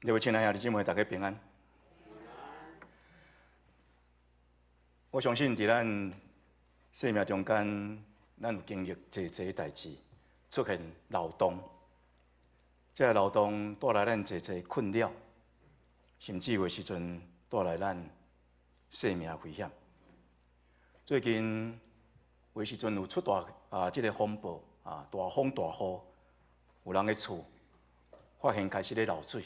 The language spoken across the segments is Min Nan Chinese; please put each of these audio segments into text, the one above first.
各位親愛的兄弟姊妹，大家平安。我相信佇咱生命中間，咱有經歷濟濟代誌出現漏洞，這个漏洞帶來咱濟濟困擾，甚至有的時陣帶來咱生命危險。最近有的時陣有出大啊，這個風暴啊，大風大雨，有人的厝發現開始咧漏水。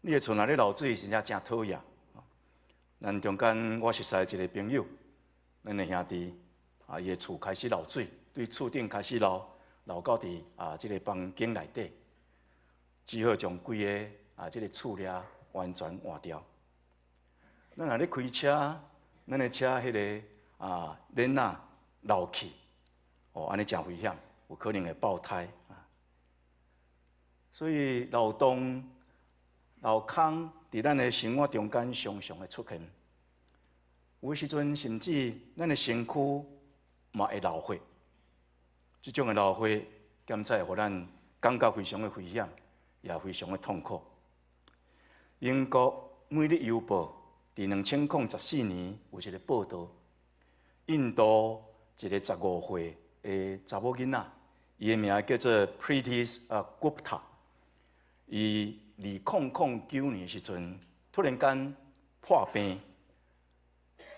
你的厝若咧漏水，真正誠討厭。咱中間我熟似一個朋友，咱的兄弟啊，伊的厝開始漏水，對厝頂開始漏，漏到佇啊這個房間內底，只好將規个啊這個厝掠完全換掉。咱若咧開車，咱的車彼个啊輪仔漏氣，哦，按呢誠危險，有可能會爆胎啊。所以漏洞、漏空佇咱的生活中間常常會出現。有的時陣，甚至咱的身軀嘛會流血。這種的流血，檢測會予咱感覺非常的危險，也非常的痛苦。英國《每日郵報》佇2014年有一個報導，印度一個15歲的查某囡仔，伊的名叫做 Preeti Gupta，伊2009年時陣，突然間破病，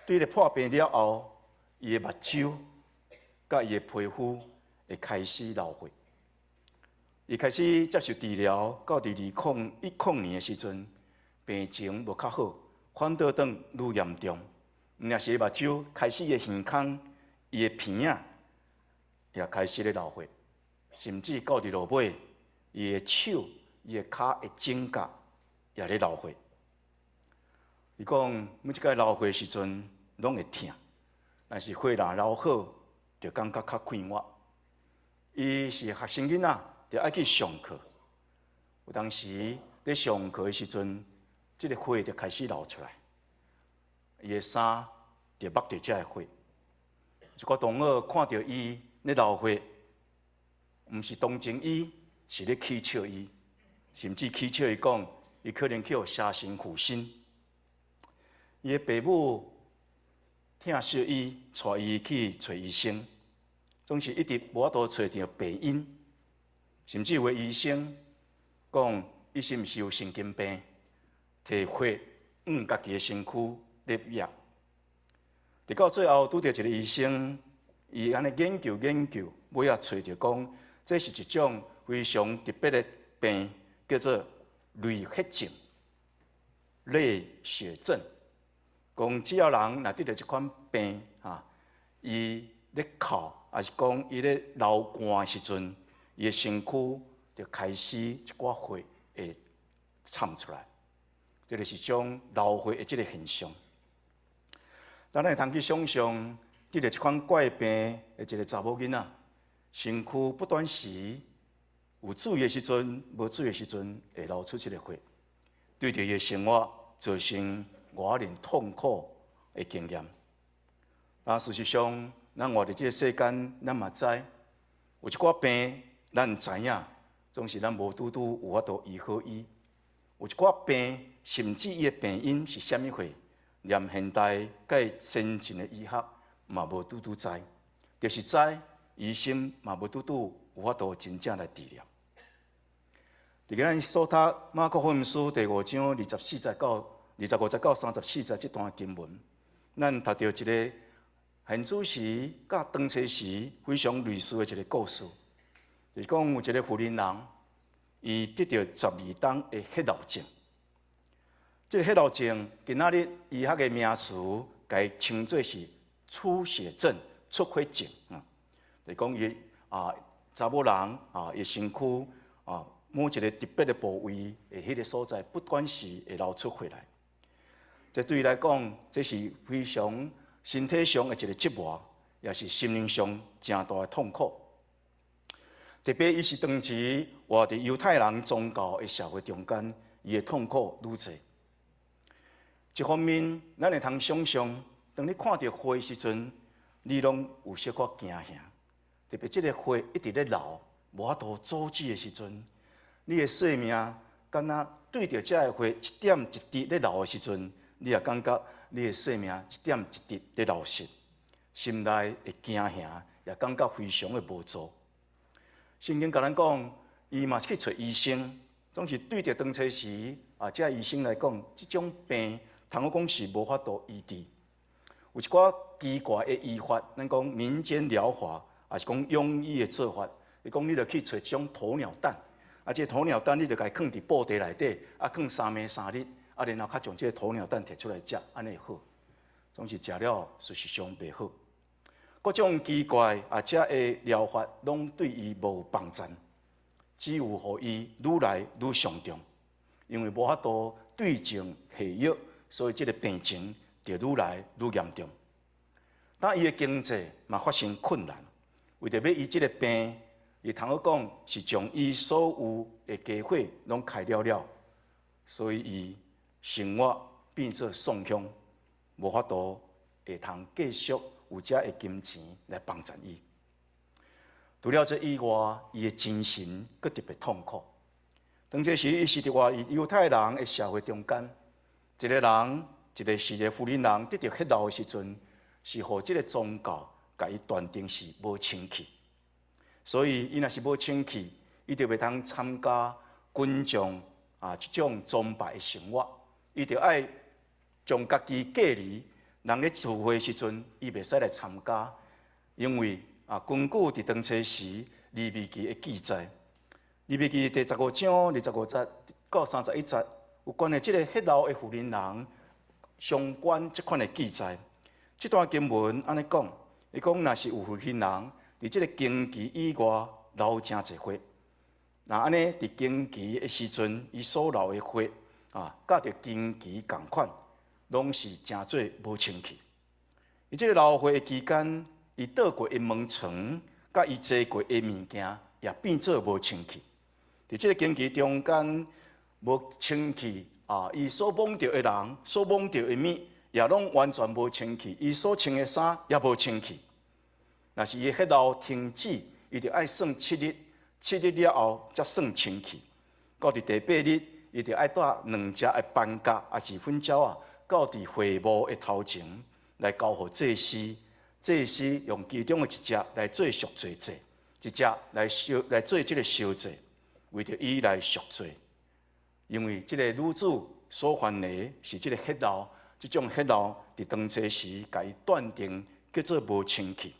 對咧破病了後，伊的目睭佮伊的皮膚會開始流血。伊開始接受治療，到佇2010年的時陣，病情無較好，反倒轉愈嚴重。毋但是目睭開始的耳孔，伊的鼻仔也開始咧流血，甚至到佇落尾，伊的手、伊的跤的指甲也咧流血。伊講每一擺流血時陣攏會疼，但是血若流好，就感覺較快活。伊是學生囡仔，就愛去上課。有當時咧上課的時陣，這个血就開始流出來，伊的衫就目著這个血。一個同學看著伊咧流血，毋是同情伊，是咧取笑伊，甚至取笑伊講，伊可能去予邪神附身。伊的爸母疼惜伊，帶伊去揣醫生，總是一直無法度揣著病因，甚至有的醫生講，伊是毋是有神經病，提血往家己的身軀咧壓。直到最後拄著一個醫生，伊按呢研究研究，尾仔揣著講，這是一種非常特別的病，叫做淚血症、淚血症。講只要人若得著這款病，哈，伊咧哭，抑是講伊咧流汗的時陣，伊的身軀就開始一寡血會摻出來，這就是種流血的這個現象。咱會通去想像，得著這款怪病的一個查某囡仔，身軀不斷時有注意的時陣，無注意的時陣會流出這個血，對著伊的生活造成偌爾痛苦的經驗。但事實上，咱活佇這個世間，咱嘛知有一寡病，咱知影，總是咱無拄拄有法度醫好伊。有一寡病，甚至伊的病因是啥物貨，連現代佮先進的醫學嘛無拄拄知，就是知醫生嘛無拄拄有法度真正來治療。佇咱所讀馬可福音書第五章24節到25節到34節這段經文，咱讀著一个現主時佮當初時非常類似的一個故事，就是講有一個婦人人，伊得著12冬的血漏症。這个血漏症，今仔日醫學的名詞，共伊稱做是出血症、出血症啊。就是講伊啊，查某人啊，伊身軀啊，某一個特別的部位的彼个所在，不斷時會流出血來。這對伊來講，這是非常身體上的一個折磨，也是心靈上誠大的痛苦。特別伊是當時活佇猶太人宗教的社會中間，伊的痛苦愈濟。一方面，咱會通想像，當你看著血時陣，你攏有小可驚嚇。特別這个血一直咧流，無法度阻止的時陣，你的生命敢若對著這个血一點一滴咧流的時陣，你也感覺你的生命一點一滴咧流失，心內會驚嚇，也感覺非常的無助。聖經共咱講，伊嘛去揣醫生，總是對著當初時啊，這醫生來講，這種病通好講是無法度醫治。有一寡奇怪的醫法，咱講民間療法，抑是講庸醫的做法。伊講你著去揣一種鴕鳥蛋，啊，這個鴕鳥蛋你著共伊囥佇布袋內底，啊，囥3暝3日，啊，然後較將這個鴕鳥蛋提出來食，按呢會好。總是食了，事實上袂好。各種奇怪啊，這个療法攏對伊無幫助，只有予伊愈來愈傷重，因為無法度對症下藥，所以這個病情就愈來愈嚴重。當伊的經濟嘛發生困難，為著欲醫這個病，伊通好講是將伊所有的家伙攏開了了，所以伊生活變做喪鄉，無法度會通繼續有這个金錢來幫助伊。除了這以外，伊的精神閣特別痛苦。當這時，伊是佇活佇猶太人的社會中間，一個人，一個是一個婦人人得著血漏的時陣，是予這个宗教共伊斷定是無清氣。所以，伊若是無清氣，伊就袂通參加群眾啊這種崇拜的生活。伊就愛將家己隔離，人咧聚會時陣，伊袂使來參加，因為啊，根據佇當初時利未記的記載，利未記第15章25節到31節，有關於這个血漏的婦人人相關這款的記載。這段經文按呢講，伊講若是有婦人人佇這个經期以外流誠濟血，若按呢佇經期的時陣，伊所流的血啊，佮著經期仝款，攏是成做無清氣。伊這个流血的期間，伊倒過的門床，佮伊坐過的物件，也變做無清氣。佇這个經期中間無清氣啊，伊所摸著的人，所摸著的物，也攏完全無清氣。伊所穿的衫也無清氣。若是伊血流停止，伊就愛算七日，七日了後才算清氣。到佇第八日，伊就愛帶兩隻的斑鴿，抑是粉鳥仔，到佇會幕的頭前來交予祭司。祭司用其中的一隻來做贖罪祭，一隻來燒來做這个燒祭，為著伊來贖罪。因為這个女子所犯的是這个血漏，這種血漏佇當初時共伊斷定叫做無清氣、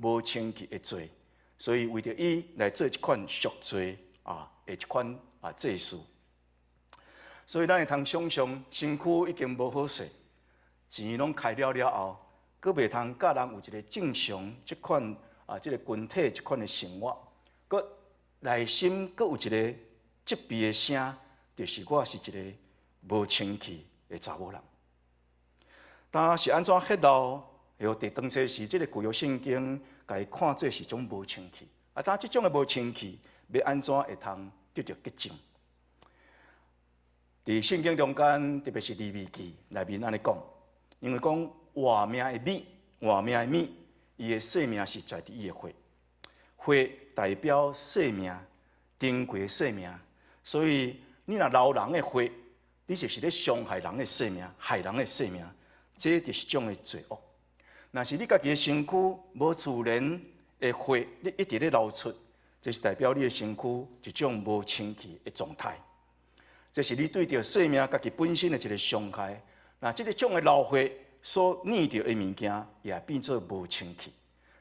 無清氣的罪，所以為著伊來做這款贖罪啊的這款啊祭司。所以咱會通想象，身軀已經無好勢，錢攏開了了後，閣袂通佮人有一个正常這款啊，這个群體這款的生活，閣內心閣有一个責備的聲，就是我是一个無清氣的查某人。但是按怎血漏？會佇當初時，這个舊約聖經共伊看做是一種無清氣。啊，但這種的無清氣，欲按怎會通得著潔淨？佇聖經中間，特別是利未記內面按呢講，因為講活命的物，活命的物，伊的生命是在佇伊的血，血代表生命，珍貴的生命。所以你若流人的血，你就是咧傷害人的生命，害人的生命，這就是一種的罪惡。若是你家己的身軀無自然的血，你一直咧流出，這是代表你的身軀一種無清氣的狀態。這是你對著生命家己本身的一个傷害。若這个種的流血所染著的物件，也變做無清氣。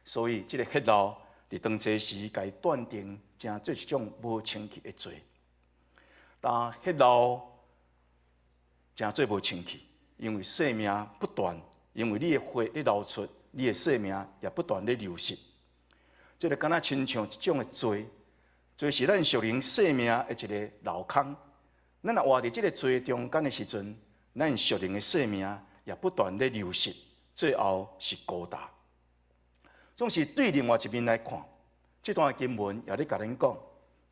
所以這个血漏佇當初時，共伊斷定成做一種無清氣的罪。但血漏成做無清氣，因為生命不斷，因為你的血咧流出，你的生命也不斷咧流失。這个敢若親像一種的罪，罪是咱屬靈生命的一个漏空。咱若活佇這个罪中間的時陣，咱屬靈的生命也不斷咧流失，最後是孤單。總是對另外一面來看，這段經文也咧共咱講，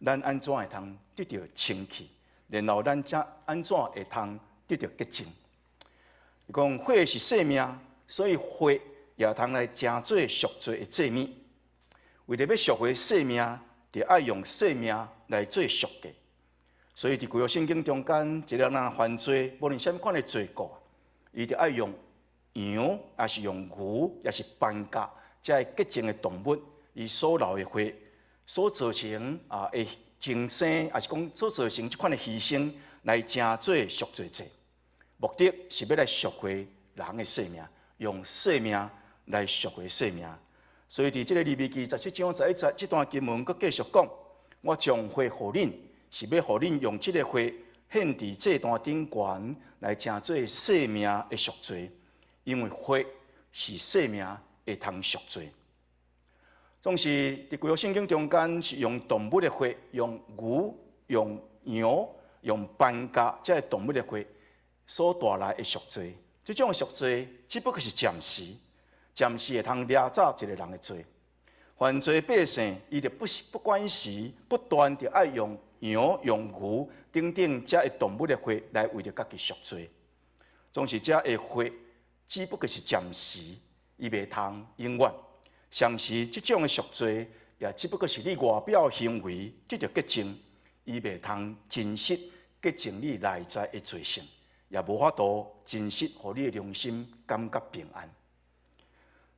咱按怎會通得著清氣，然後咱才按怎會通得著潔淨。伊講血是生命，所以血也通來成做贖罪的祭物。為著欲贖回生命，就愛用生命來做贖價。所以佇舊約聖經中間，一個人犯罪，無論啥物款的罪過，伊著愛用羊，抑是用牛，抑是斑鴿，這个潔淨的動物，伊所流的血，所造成的重生，抑是講所造成這款的犧牲，來成做贖罪祭，目的是欲來贖回人的性命，用性命來贖回性命。所以佇這个利未記17章11節這段經文，閣繼續講：我將血予恁，是欲予恁用這个血獻佇祭壇頂懸，來成做性命的贖罪，因為血是性命會通贖罪。總是佇舊約聖經中間是用動物的血，用牛、用羊、用斑鴿這个動物的血所帶來的贖罪。這種的贖罪只不過是暫時，暫時會通掠走一個人的罪。犯罪百姓，伊就不不管時不斷著愛用羊、用牛等等這个動物的血來為著家己贖罪。總是這个血只不過是暫時，伊袂通永遠。同時，這種的贖罪也只不過是你外表行為得著潔淨，伊袂通真實潔淨你內在的罪性，也無法度真實予你的良心感覺平安。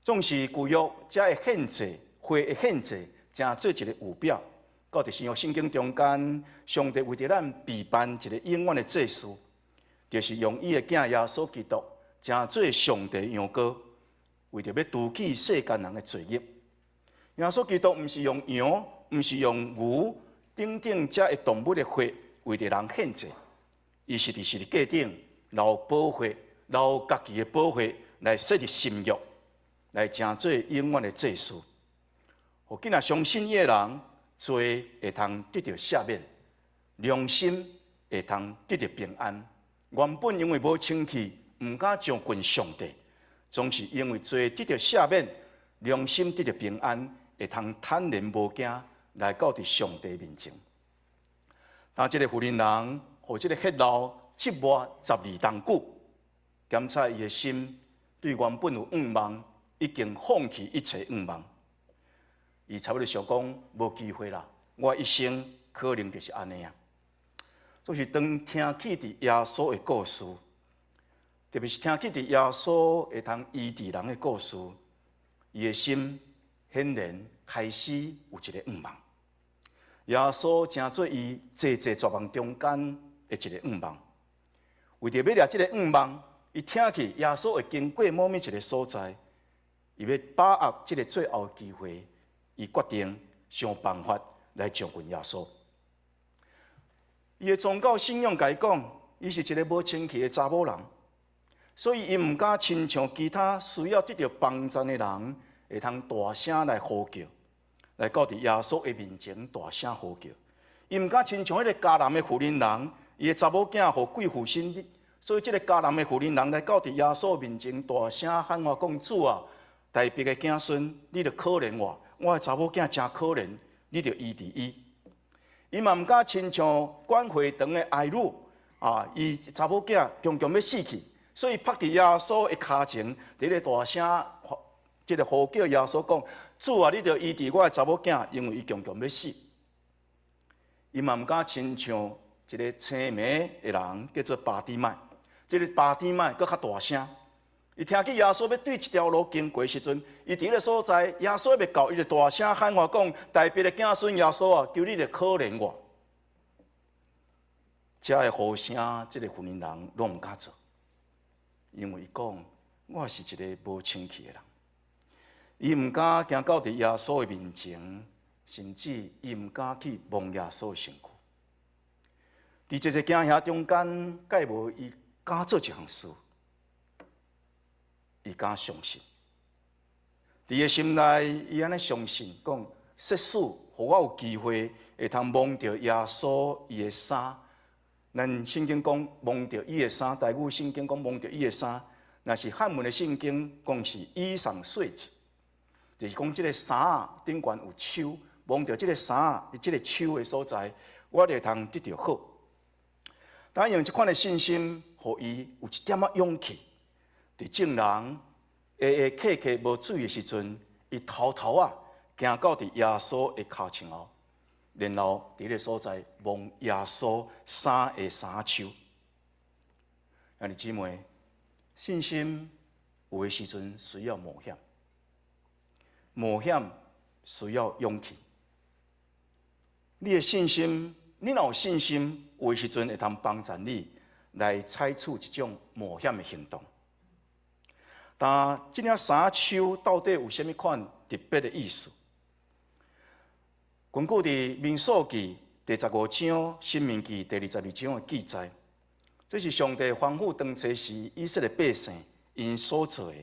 總是舊約這个獻祭，血的獻祭，成做一個預表，到佇新約聖經中間，上帝為著咱備辦一個永遠的祭司，就是用伊的囝耶穌基督，成做上帝羊羔，為著欲除去世間人的罪孽。耶穌基督毋是用羊，毋是用牛等等這个動物的血為著人獻祭，伊是佇十字架頂流寶血，流家己的寶血來設立新約，來成做永遠的祭司。予囝相信伊的人，罪會通得著赦免，良心會通得著平安。原本因為無清氣，毋敢親近上帝，總是因為罪得著赦免，良心得著平安，會通坦然無驚來到佇上帝面前。當這个婦人人予這个血漏折磨12冬久，檢查伊的心對原本有向望，已經放棄一切向望。伊差不多想講無機會啦，我一生可能就是按呢啊。就是當聽起佇耶穌的故事，特別是聽起佇耶穌會通醫治人的故事，伊的心顯然開始有一个向望。耶穌成做伊濟濟絕望中間的一个向望。為著欲掠這个向望，伊聽起耶穌會經過某物一个所在，伊欲把握這个最後機會，伊決定想辦法來親近耶穌。伊的宗教信仰共伊講，伊是一个無清氣的查某人，所以伊毋敢親像其他需要得著幫贊的人，會通大聲來呼叫，來到佇耶穌的面前大聲呼叫。伊毋敢親像彼个迦南的婦人人，伊的查某囝予鬼附身，所以這个迦南的婦人人來到佇耶穌面前大聲喊話講：主啊，大衛的子孫，你著可憐我，我的查某囝誠可憐，你著醫治伊。伊嘛毋敢親像管會堂的睚魯啊，伊查某囝強強欲死去，所以撲佇耶穌的跤前，佇咧大聲這个呼叫耶穌講：主啊，你著醫治我的查某囝，因為伊強強欲死。伊嘛毋敢親像一个青盲的人，叫做巴底買。這个巴底買閣較大聲。伊聽見耶穌欲對這條路經過時陣，伊佇彼个所在，耶穌欲到，伊就大聲喊話講：大衛的子孫耶穌啊，求你著可憐我。這个呼聲，這个婦人人攏毋敢做，因為伊講我是一个無清氣的人。伊毋敢行到佇耶穌的面前，甚至伊毋敢去摸耶穌的身軀。佇這個驚嚇中間，蓋無伊敢做一項事。伊敢相信，佇伊的心內，伊按呢相信，講設使予我有機會會通摸著耶穌伊的衫。咱聖經講摸著伊的衫，台語聖經講摸著伊的衫，若是漢文的聖經講是衣裳繸子，就是講這个衫頂懸有鬚，摸著這个衫，這个鬚的所在，我就會通得著好。當用這款的信心，予伊有一點仔勇氣。佇眾人下下客客無注意的時陣，伊偷偷仔行到佇耶穌的跤前後，然後佇彼个所在摸耶穌衫的衫袖。兄弟姊妹，信心有的時陣需要冒險，冒險需要勇氣。你的信心，你若有信心，有的時陣會通幫助你來採取一種冒險的行動。但這領衫袖到底有啥物款特別的意思？根據佇民數記第15章、申命記第22章的記載，這是上帝吩咐當初時以色列百姓𪜶所做的。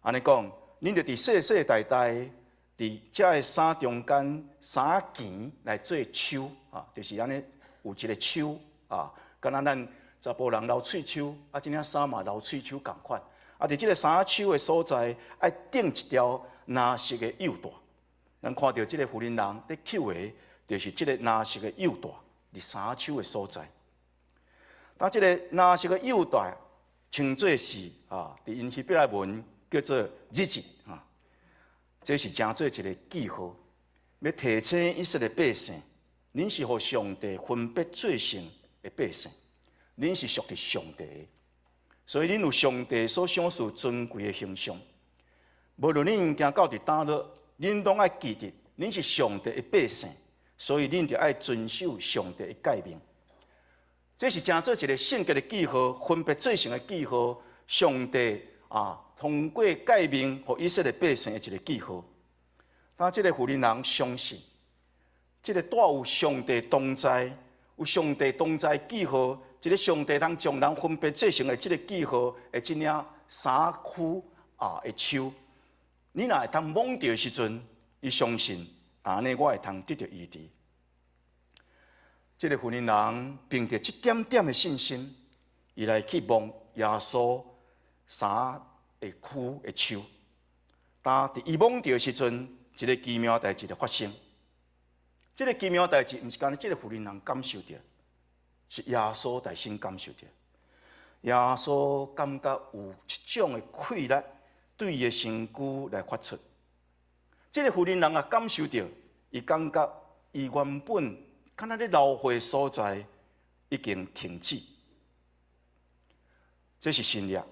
按呢講，恁著佇世世代代佇這个衫中間衫肩來做鬚啊，就是按呢有一個鬚啊，敢若咱查埔人留喙鬚，啊，這領衫嘛留喙鬚仝款。啊，佇這个衫鬚的所在，愛釘一條藍色的幼帶。咱看著這个婦人佇搝的，就是這个藍色的幼帶，佇衫鬚的所在。當這个藍色的幼帶稱做是啊，佇𪜶希伯來文叫做 tzitzit 啊，這是成做一个記號，欲提醒以色列百姓，恁是予上帝分別做聖的百姓，恁是屬佇上帝的，所以恁有上帝所賞賜尊貴的形象。無論恁行到佇佗落，恁攏愛記得，恁是上帝的百姓，所以恁著愛遵守上帝的誡命。這是成做一个聖潔的記號，分別做聖的記號。上帝啊，通過誡命予以色列百姓的一个記號。當這个婦人人相信，這个帶有上帝同在、有上帝同在記號，這个上帝通將人分別做聖的這个記號的這領衫褲啊的鬚，你若會通摸著的時陣，伊相信，按呢我會通得著醫治。這个婦人人憑著這點點的信心，伊來去摸耶穌衫的褲的鬚。當佇伊摸著的時陣，一个奇妙代誌就發生。這个奇妙代誌，毋是干焦這个婦人人感受著，是耶穌代先感受著。耶穌感覺有一種的氣力對伊的身軀來發出。這个婦人人也感受著，伊感覺伊原本敢若咧流血所在已經停止。這是神蹟，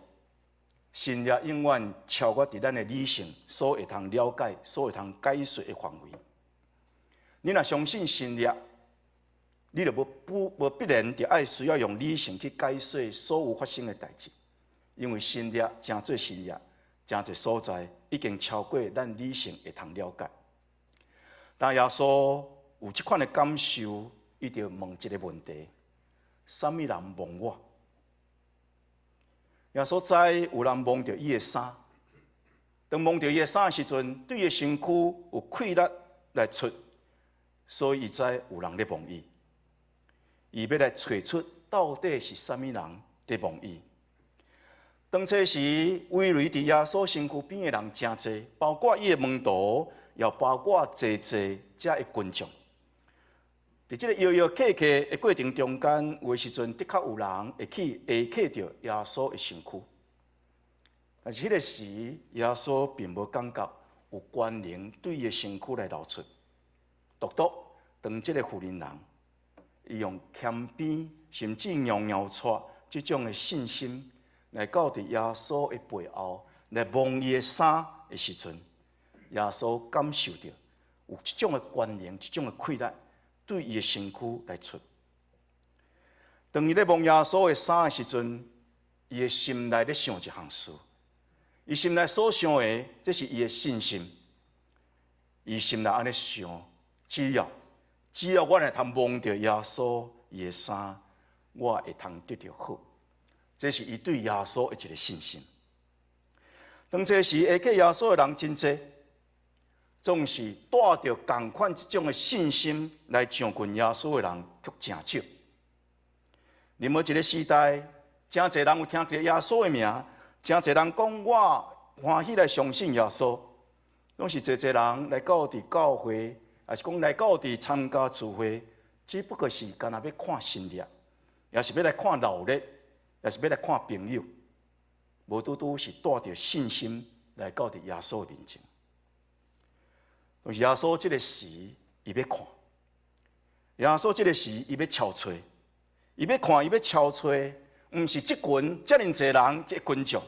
神蹟永遠超越佇咱的理性所會通了解、所會通解說的範圍。你若相信神蹟，你就無不無必然著愛需要用理性去解說所有發生的代誌，因為神蹟成做神蹟，誠濟所在已經超過咱理性會通了解。當耶穌有這款的感受，伊就問一个問題：啥物人摸我？耶穌知有人摸著伊的衫，當摸著伊的衫的時陣，對伊的身軀有氣力來出，所以伊知有人咧摸伊。伊欲來揣出到底是啥物人佇摸伊。當初時圍圍佇耶穌身軀邊的人誠濟，包括伊的門徒，也包括濟濟遮的群眾。佇這个搖搖客客的過程中間，有的時陣的確有人會去下課著耶穌的身軀。但是彼个時，耶穌並無感覺有權能對伊的身軀來流出。獨獨當這个婦人人，伊用謙卑甚至搖搖掣這種的信心，來到佇耶穌的背後來摸伊的衫的時陣，耶穌感受著有這種的權能、這種的氣力對伊的身軀來出。當伊咧摸耶穌的衫的時陣，伊的心內咧想一項事，伊心內所想的，這是伊的信心。伊心內按呢想，只要我會通摸著耶穌伊的衫，我會通得著好。這是伊對耶穌的一个信心。當這時下課耶穌的人真濟，總是帶著仝款這種的信心來上近耶穌的人，卻誠少。任何一个時代，誠濟人有聽著耶穌的名，誠濟人講我歡喜來相信耶穌，攏是濟濟人來到佇教會，抑是講來到佇參加聚會，只不過是干焦欲看神蹟，抑是欲來看鬧熱，抑是欲來看朋友，無拄拄是帶著信心來到佇耶穌的面前。但是耶穌這个時，伊欲看，耶穌這个時，伊欲搜揣，伊欲看，伊欲搜揣，毋是這群遮爾濟人，這群眾，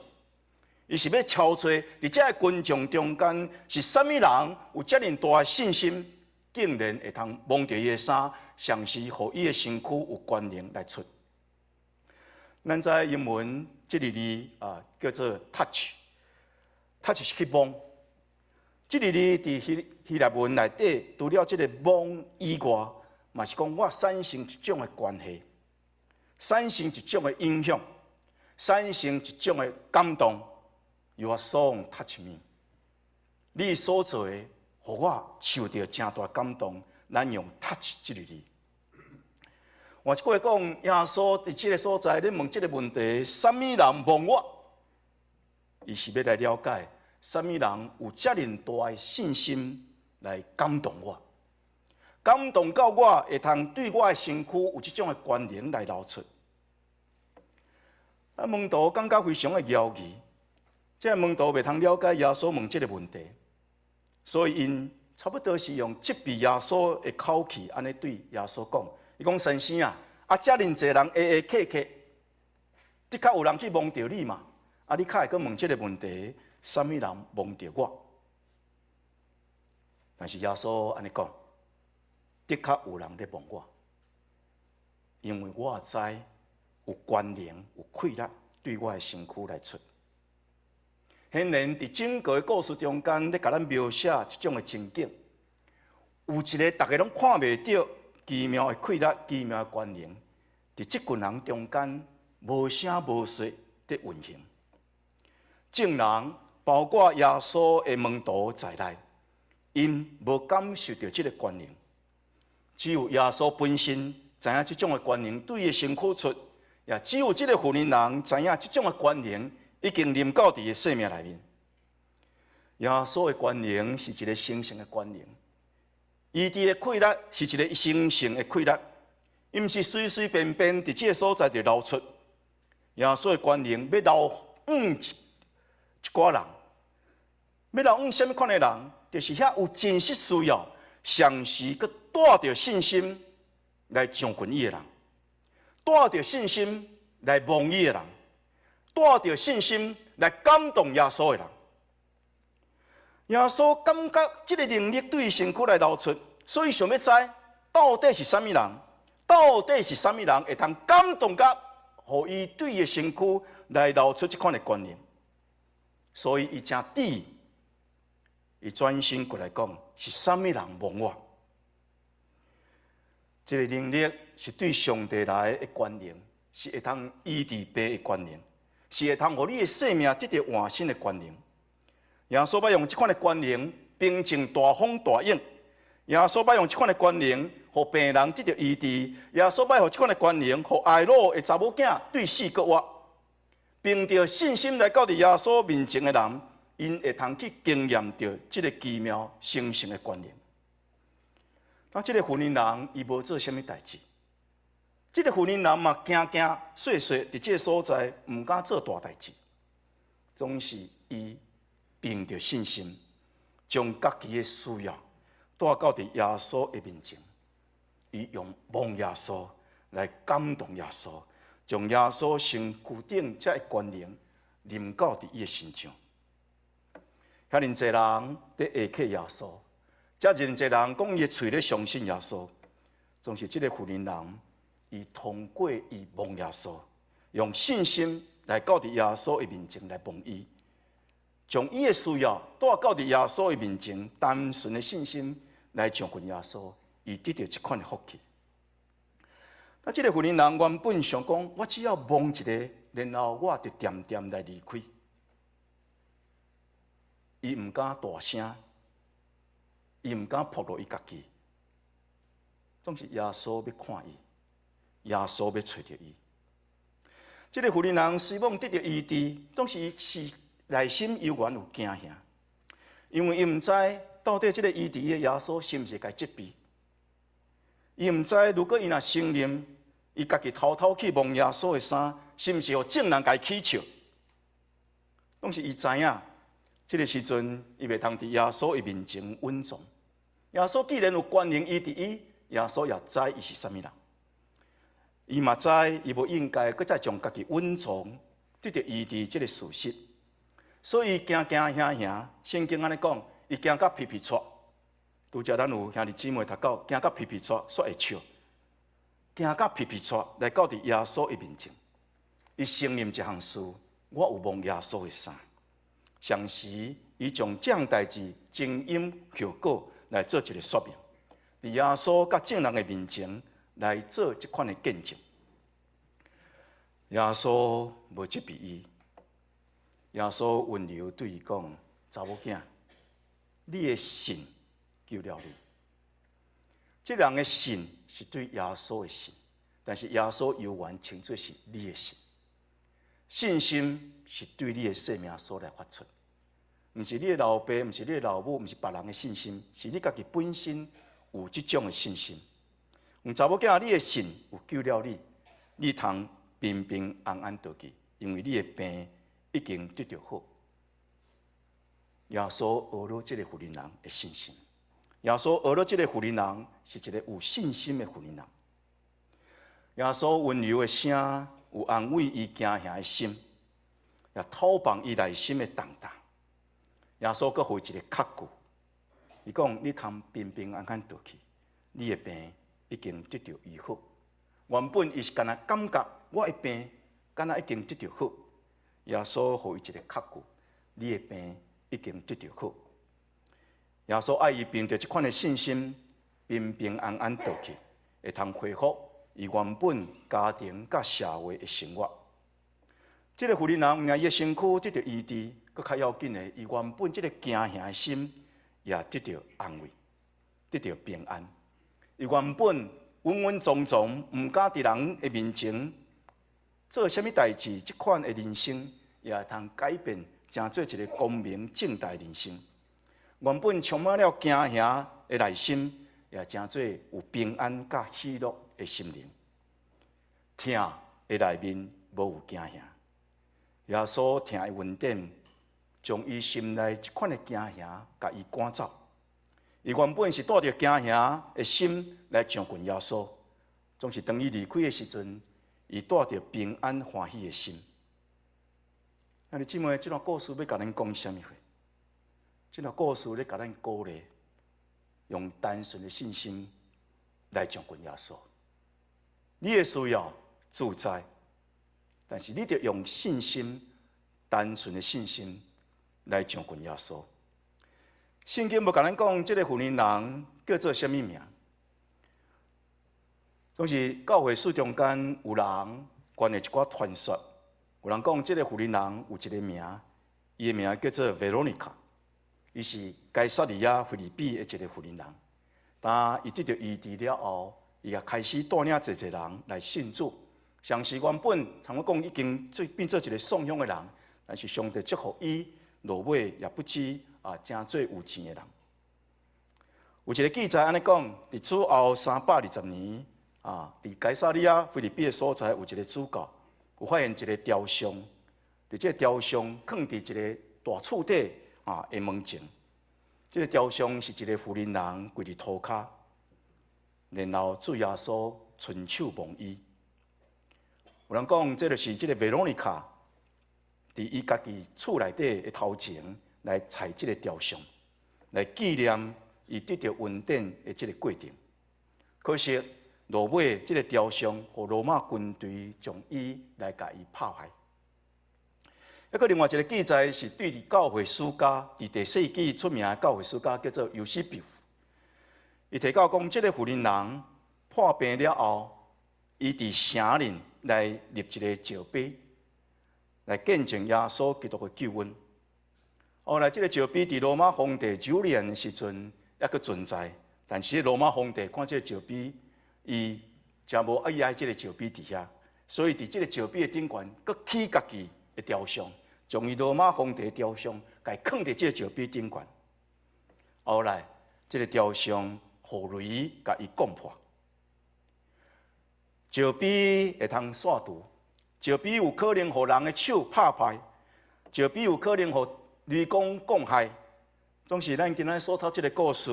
伊是欲搜揣，佇這个群眾中間是啥物人有遮爾大的信心，竟然會通摸著伊的衫，嘗試予伊的身軀有權能來出。咱知英文這个字啊，叫做 touch，touch 是去摸。這个字佇希臘文內底，除了這个摸以外，嘛是講我產生一種的關係，產生一種的影響，產生一種的感動。Your song touch me，你所做的，予我受著誠大感動。咱用 touch 這个字。換一句話講，耶穌佇這个所在，咧問這个問題：啥物人摸我？伊是欲來了解，啥物人有遮爾大的信心來感動我，感動到我會通對我的身軀有這種的權能來流出。啊，門徒感覺非常的猶疑，這个門徒袂通了解耶穌問這个問題，所以𪜶差不多是用責備耶穌的口氣，按呢對耶穌講。伊講：先生啊，啊遮爾濟人挨挨客客，的確有人去摸著你嘛？啊，你較會閣問這个問題？啥物人摸著我？但是耶穌按呢講，的確有人咧摸我，因為我知有權能、有氣力對我的身軀來出。顯然，佇整個的故事中間，咧共咱描寫這種的情景，有一个逐家攏看袂著奇妙的氣力、奇妙的權能，佇這群人中間無聲無息佇運行。眾人，包括耶穌的門徒在內，𪜶無感受著這个權能，只有耶穌本身知影這種的權能對伊的身軀出，也只有這个婦人人知影這種的權能已經臨到佇伊的生命內面。耶穌的權能是一个神聖的權能，醫治的氣力是一个神聖的氣力，伊毋是隨隨便便佇這个所在就流出。耶穌的權能欲流向一寡人，欲流向啥物款的人？就是遐有真實需要，同時閣帶著信心來上近伊的人，帶著信心來摸伊的人，帶著信心來感動耶穌的人。耶穌感覺這个能力對身軀來流出，所以想欲知到底是啥物人，到底是啥物人會通感動甲，予伊對伊的身軀來流出這款的權能。所以伊誠注，伊轉身過來講：是啥物人摸我？這个能力是對上帝來的權能，是會通醫治病的權能，是會通予你的生命得著換新的權能。耶穌欲用這款的權能平靜大風大湧，耶穌欲用這款的權能，予病人得著醫治，耶穌欲予這款的權能，予睚魯的查某囝對死閣活。憑著信心來到佇耶穌面前的人，𪜶會通去經驗著這个奇妙神聖的權能。當這个婦人人，伊無做啥物代誌，這个婦人人嘛驚驚細細佇這个所在，毋敢做大代誌，總是伊憑著信心，將家己的需要帶到佇耶穌的面前，伊用摸耶穌來感動耶穌，將耶穌身軀頂這个權能臨到佇伊的身上。遐爾濟人佇下客耶穌，遮爾濟人講伊的喙咧相信耶穌，總是這个婦人人，伊通過伊摸耶穌，用信心來到佇耶穌的面前來摸伊，將伊的需要帶到佇耶穌的面前，單純的信心來上近耶穌，伊得著這款的福氣。啊，這个婦人人原本想講，我只要摸一下，然後我就恬恬來離開。伊毋敢大聲，伊毋敢暴露伊家己，總是耶穌欲看伊，耶穌欲揣著伊。這个婦人人希望得著醫治，總是伊是內心猶原有驚嚇，因為伊毋知到底這个醫治的耶穌是毋是共責備。伊毋知如果伊若承認，伊家己偷偷去摸耶穌的衫，是毋是予眾人共伊起笑？總是伊知影，這个時陣伊袂通佇耶穌的面前隱藏。耶穌既然有權能醫治伊，耶穌也知伊是啥物人，伊嘛知伊無應該閣再將家己隱藏得著醫治這个事實，所以驚驚嚇嚇。聖經按呢講，伊驚甲皮皮掣。拄才咱有兄弟姊妹讀到，驚甲皮皮掣，煞會笑，驚甲皮皮掣來到佇耶穌的面前，伊承認一項事，我有摸耶穌的衫。同時，伊將這項代誌前因後果來做一个說明，佇耶穌佮眾人的面前來做這款的見證。耶穌無責備伊，耶穌溫柔對伊講：查某囝，你的信救了你。這人的信是對耶穌的信，但是耶穌猶原稱做是你的信。信心是對你的生命所來發出，毋是你的老爸，毋是你的老母，毋是別人的信心，是你家己本身有這種的信心。有查某囝，你的信有救了你，你通平平安安倒去，因為你的病已經得著好。耶穌學了這个婦人人的信心，耶穌學了這个婦人人是一个有信心的婦人人。耶穌溫柔的聲有安慰伊驚嚇的心，也透放伊內心的重擔。耶穌閣予伊一个確據，伊講：你通平平安安倒去，你的病已經得著醫好。原本伊是干焦感覺我的病敢若已經得著好，耶穌予伊一个確據，你的病已經得著好。耶穌愛伊憑著這款的信心，平平安安倒去，會通恢復伊原本家庭佮社會的生活。這个婦人人毋但伊的身軀得著醫治，閣較要緊的，伊原本這个驚嚇的心也得著安慰，得著平安。伊原本穩穩慚慚，毋敢佇人的面前做啥物代誌，這款的人生也會通改變，成做一个光明正大人生。原本充滿了驚嚇的內心，也成做有平安佮喜樂的心靈。疼的內面無有驚嚇，耶穌疼的恩典，將伊心內這款的驚嚇，共伊趕走。伊原本是帶著驚嚇的心來上近耶穌，總是當伊離開的時陣，伊帶著平安歡喜的心。兄弟姊妹，這段故事欲共咱講啥物話？這段故事咧共咱鼓勵，用單純的信心來上近耶穌。你的需要主知，但是你著用信心、單純的信心來上近耶穌。聖經無共咱講，這个婦人人叫做啥物名？總是教會史中間有人傳的一寡傳說，有人講這个婦人人有一个名，伊的名叫做維羅妮卡，伊是該撒利亞腓立比的一个婦人人。當伊得著醫治了後，伊也開始帶領濟濟人來信主。相時原本差不多講已經做變做一个喪鄉的人，但是上帝祝福伊，落尾也不至啊，成做有錢的人。有一个記載按呢講，佇主後320年啊，佇該撒利亞腓立比的所在有一个主教，有發現一个雕像，佇這个雕像囥佇一个大厝底啊的門前。這个雕像是一个婦人人跪佇塗跤，然後主耶穌伸手摸伊。有人講，這就是這个維羅妮卡佇伊家己厝內底的頭前來採這个雕像，來紀念伊得著恩典的這个過程。可惜落尾這个雕像，予羅馬軍隊將伊來共伊拍壞。抑閣另外一个記載是對佇教會史家，佇第四紀出名的教會史家叫做尤西比夫。伊提到講，這个婦人人破病了後，伊佇城裡來立一个石碑，來見證耶穌基督的救恩。後來，這个石碑佇羅馬皇帝朱利安的時陣猶閣存在，但是羅馬皇帝看這个石碑，伊誠無愛愛這个石碑佇遐，所以佇這个石碑的頂懸，閣起家己的雕像，將伊羅馬皇帝的雕像，共伊囥佇這个石碑頂懸。後來，這个雕像予雷共伊摃破。石碑會通散除，石碑有可能予人的手拍壞，石碑有可能予雷公降害。總是咱今仔所讀這个故事，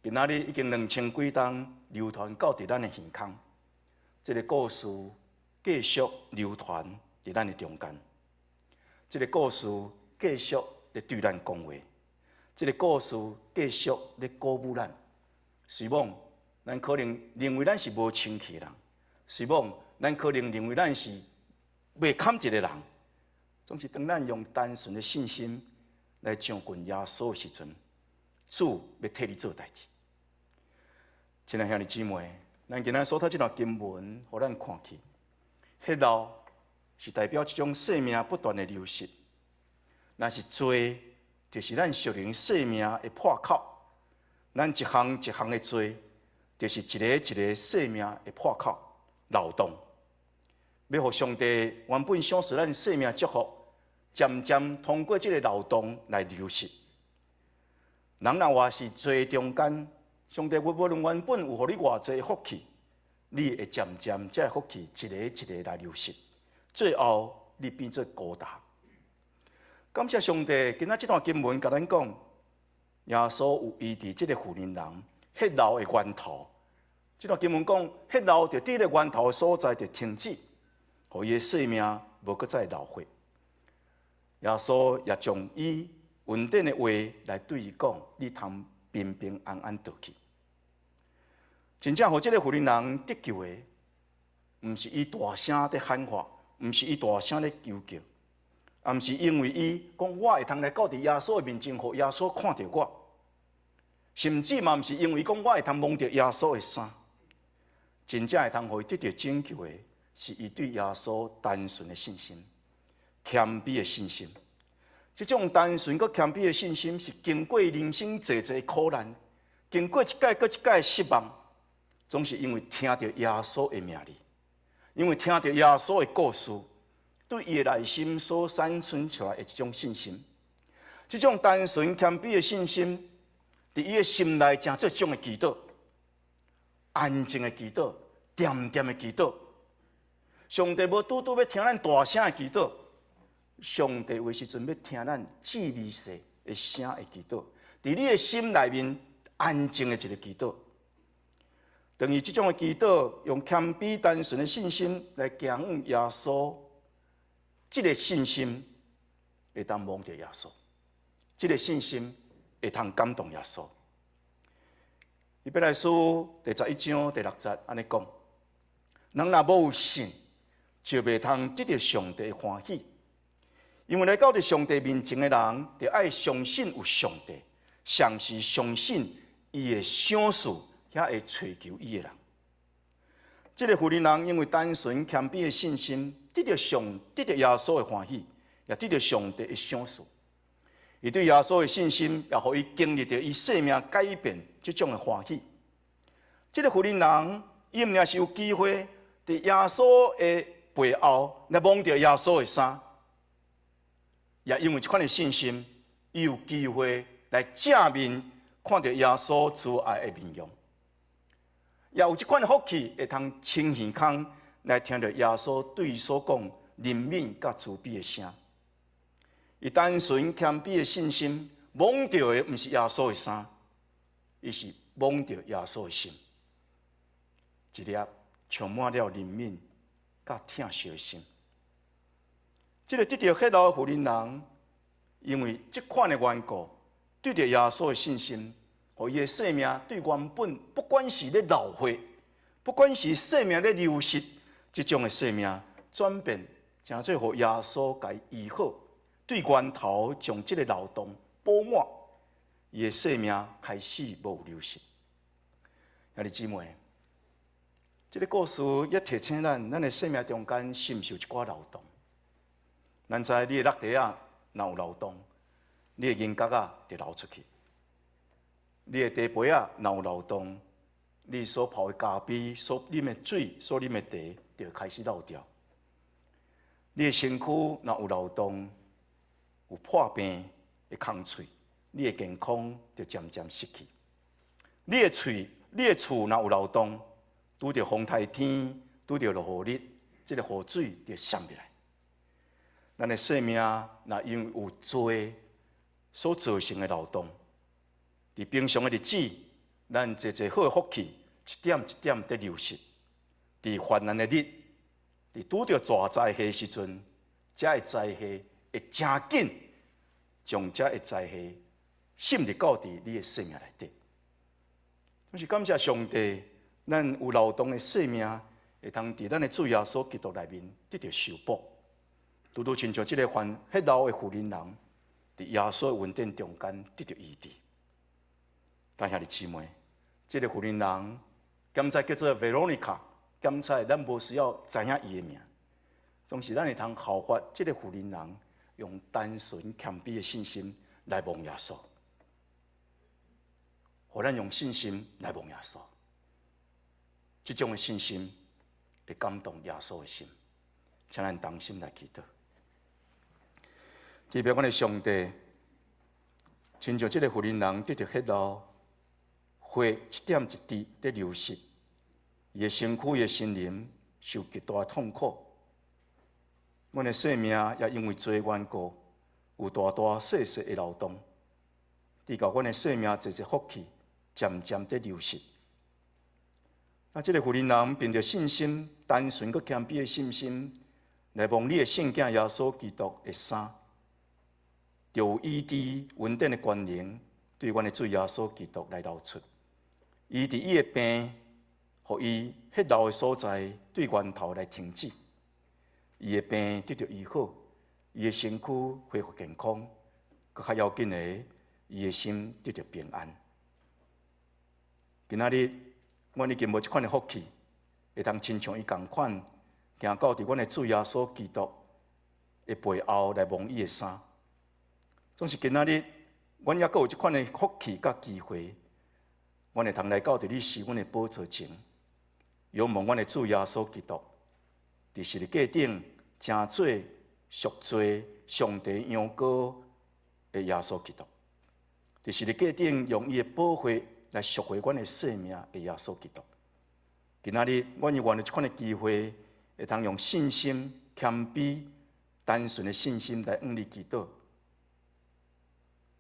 今仔日已經2000幾冬流傳到佇咱的耳空，這个故事繼續流傳佇咱的中間。這个故事繼續咧對咱講話，這个故事繼續咧鼓舞咱。雖罔咱可能認為咱是無清氣的人，雖罔咱可能認為咱是袂堪一个人，總是當咱用單純的信心來親近耶穌的時陣，主欲替你做代誌。親愛兄弟姊妹，咱今仔所讀這段經文，予咱看見，血漏是代表一種生命不斷的流失，若是罪，就是咱屬靈生命的破口。咱一項一項的罪，就是一個一個生命的破口漏洞。欲予上帝原本賞賜咱生命祝福，漸漸通過這个漏洞來流失。人若活佇罪中間，上帝無論原本有予你偌濟福氣，你會漸漸這个福氣一个一个來流失，最後你變做孤單。感謝上帝，今仔這段經文共咱講，耶穌有醫治這个婦人人血漏的源頭。這段經文講，血漏就佇個源頭的所在就停止，予伊的生命無閣再流血。耶穌也將伊恩典的話來對伊講：你通平平安安倒去。真正予這个婦人人得救的，毋是伊大聲佇喊話，毋是伊大聲咧求救，也毋是因為伊講我會通來到佇耶穌的面前，予耶穌看著我，甚至嘛毋是因為講我會通摸著耶穌的衫。真正會通予伊得著拯救的，是伊對耶穌單純的信心、謙卑的信心。這種單純閣謙卑的信心，是經過人生濟濟苦難，經過一擺閣一擺失望，總是因為聽著耶穌的名字，因為聽著耶穌的故事，對伊的內心所產生出來的一種信心。這種單純謙卑的信心，佇伊的心內成做一種的祈禱，安靜的祈禱，恬恬的祈禱。上帝無拄拄欲聽咱大聲的祈禱，上帝有時陣欲聽咱細微細的聲的祈禱，佇你的心內面安靜的一个祈禱。當伊這種的祈禱，用謙卑單純的信心來敬仰耶穌，這个信心會當摸著耶穌，這个信心會通感動耶穌。希伯來書第11章第6節按呢講：人若無信，就袂通得著上帝的歡喜。因為來到佇上帝面前的人，著愛相信有上帝，同時相信伊會賞賜遐會揣求伊的人。這个婦人人因為單純謙卑的信心，得著耶穌的歡喜，也得著上帝的賞賜。伊對耶穌的信心，也予伊經歷著伊生命改變這種的歡喜。這个婦人人，伊毋但是有機會佇耶穌的背後來摸著耶穌的衫，也因為這款的信心，伊有機會來正面看著耶穌慈愛的面容，也有這款的福氣，會通親耳空來聽著耶穌對伊所講憐憫佮慈悲的聲。伊單純謙卑的信心，摸著的毋是耶穌的衫，伊是摸著耶穌的心，一粒充滿了憐憫佮疼惜的心。這个得著血漏的婦人人，因為這款的緣故，對著耶穌的信心，予伊的生命對原本不管是咧流血，不管是生命咧流失，這種的生命轉變，成做予耶穌共伊醫好，對源頭將這个漏洞補滿，伊的生命開始無流失。兄弟姊妹，這个故事也提醒咱，咱的生命中間是毋是有一寡漏洞？咱知你的落地仔若有漏洞，你的銀角仔就流出去；你的茶杯仔若有漏洞，你所泡的咖啡、所啉的水、所啉的茶就開始漏掉。你的身軀若有漏洞，有破病的空喙，你的健康就漸漸失去。你的喙、你的厝若有漏洞，拄著風颱天，拄著落雨日，這个雨水就滲入來。咱的生命若因為有罪所造成的漏洞，佇平常的日子，咱濟濟好的福氣，一點一點佇流失。佇患難的日，佇拄著大災禍時陣，這个災禍會誠緊，將這个災禍滲入到佇你的生命內底。總是感謝上帝，咱有流動的生命，會通佇咱的主耶穌基督內面得著修補。拄拄親像這个患血漏的婦人人，佇耶穌的恩典中間得著醫治。親兄弟姊妹，這个婦人人，檢查叫做 Veronica，檢查咱無需要知影伊的名，總是咱會通效法這个婦人人，用單純謙卑的信心來望耶穌，予咱用信心來望耶穌，這種的信心會感動耶穌的心，請咱同心來祈禱。特別阮的上帝，親像這个婦人人得著血漏，血一點一滴佇流失，伊的身軀、伊的心靈受極大的痛苦。阮的生命也因為罪緣故，有大大細細的流動，直到阮的生命濟濟福氣漸漸佇流失。啊，這个婦人人憑著信心、單純閣謙卑的信心，來望你的聖囝耶穌基督的衫，就有醫治恩典的權能，對阮的主耶穌基督來流出。醫治伊的病，予伊血漏的所在對源頭來停止。伊的病得著醫好，伊的身軀恢復健康，閣較要緊的，伊的心得著平安。今仔日，阮已經無這款的福氣，會通親像伊仝款，行到佇阮的主耶穌基督的背後來摸伊的衫。總是今仔日，阮猶閣有這款的福氣佮機會，阮會通來到佇你施恩的寶座前，仰望阮的主耶穌基督，佇十字架頂成做贖罪上帝羊羔的耶穌基督，佇十字架頂用伊的寶血來贖回阮的性命的耶穌基督。今仔日，阮猶原有這款的機會，會通用信心、謙卑、單純的信心來向你祈禱。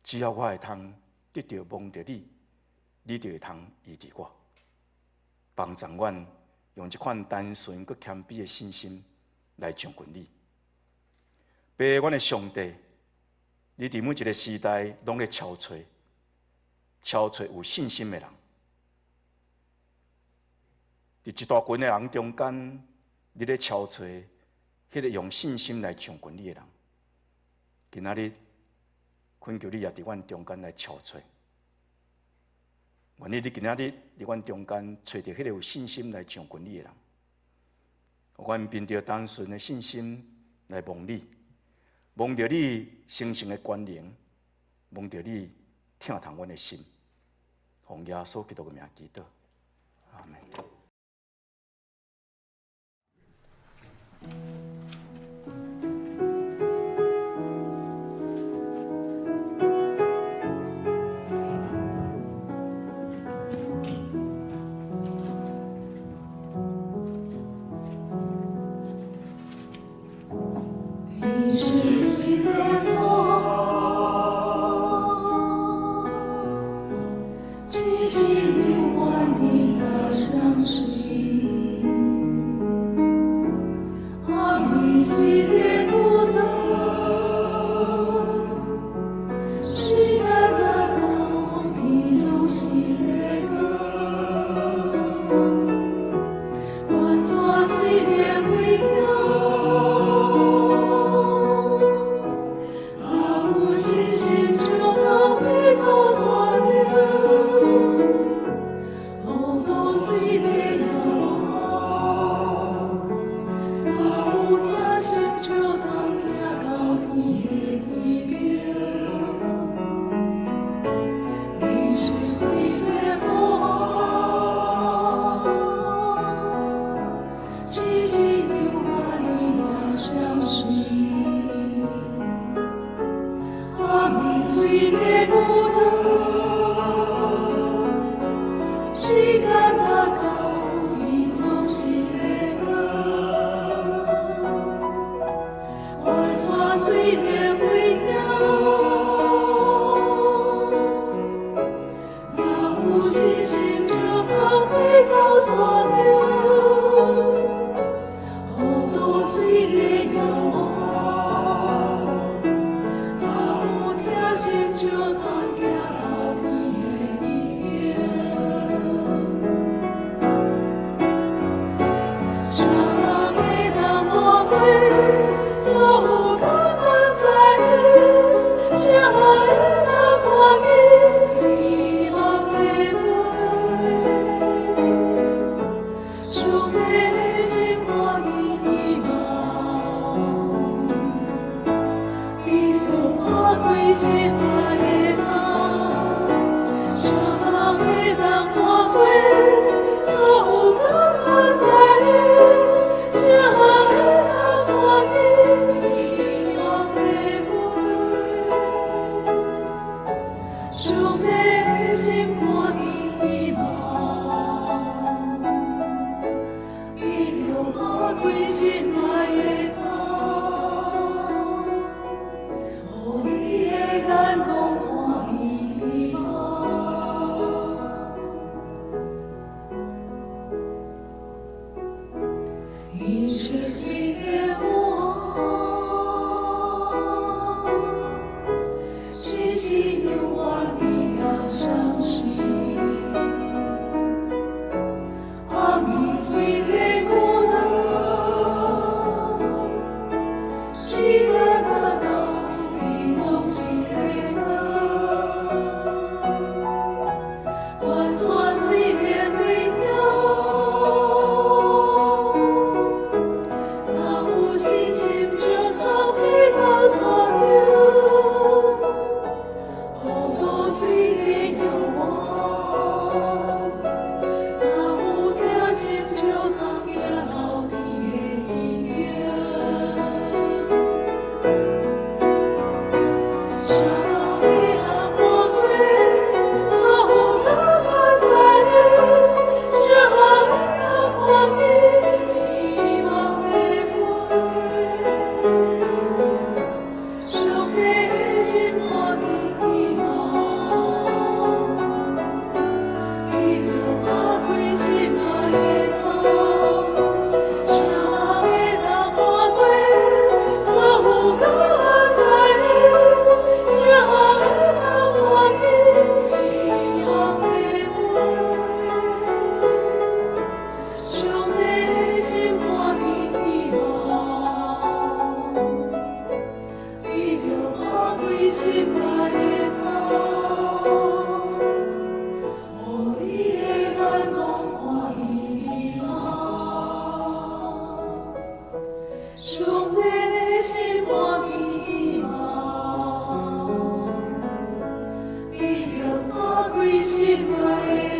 只要我會通得著摸著你，你就會通醫治我。幫助阮用這款單純閣謙卑的信心來親近你。父，阮的上帝，你佇每一个時代攏咧敲揣，敲揣有信心的人。佇一大群的人中間，你咧敲揣彼个用信心來親近你的人。今仔日，懇求你也佇阮中間來敲揣。願意你今仔日佇阮中間揣著彼個有信心來親近你的人。阮憑著單純的信心來望你，望著你神聖的權能，望著你疼痛阮的心。奉耶穌基督的名祈禱，阿們。你是罪的王，氣息如幻的那相信，阿彌雖然孤單，是那高地總是那個，關山雖然危險。信心就當背靠山頂，路途雖然遙遠，若有聽信就當行到天的彼邊。你是最的王，只是有我你也相信。雖然孤單，時間它高低啥人會當看見希望的飞？上帝的心看見希望，伊著打開心內的窗，啥人會當搬過所有敢毋知的？啥人會當看見希望的飛？上帝的心看見希望，伊著打開心內的窗，予你的眼光看見希望。伊熟悉的我，只是永遠伫遐相信。暗暝虽然孤单，时间若到，你总是会转。关山虽然袂摇，若有信心就通飞到山顶。路途虽然遥远，若有疼心就通行到天的彼边。啥人会当搬过所有敢毋知的？啥人会当看见希望的飞？上帝的心看见希望，伊著打开心内的窗，啥人会当搬过所有敢毋知的？啥人会当看见希望的飞？上帝的心看见希望，伊著打开心内的窗，予你的眼光看见希望。上帝的心看见希望，伊著打开心内的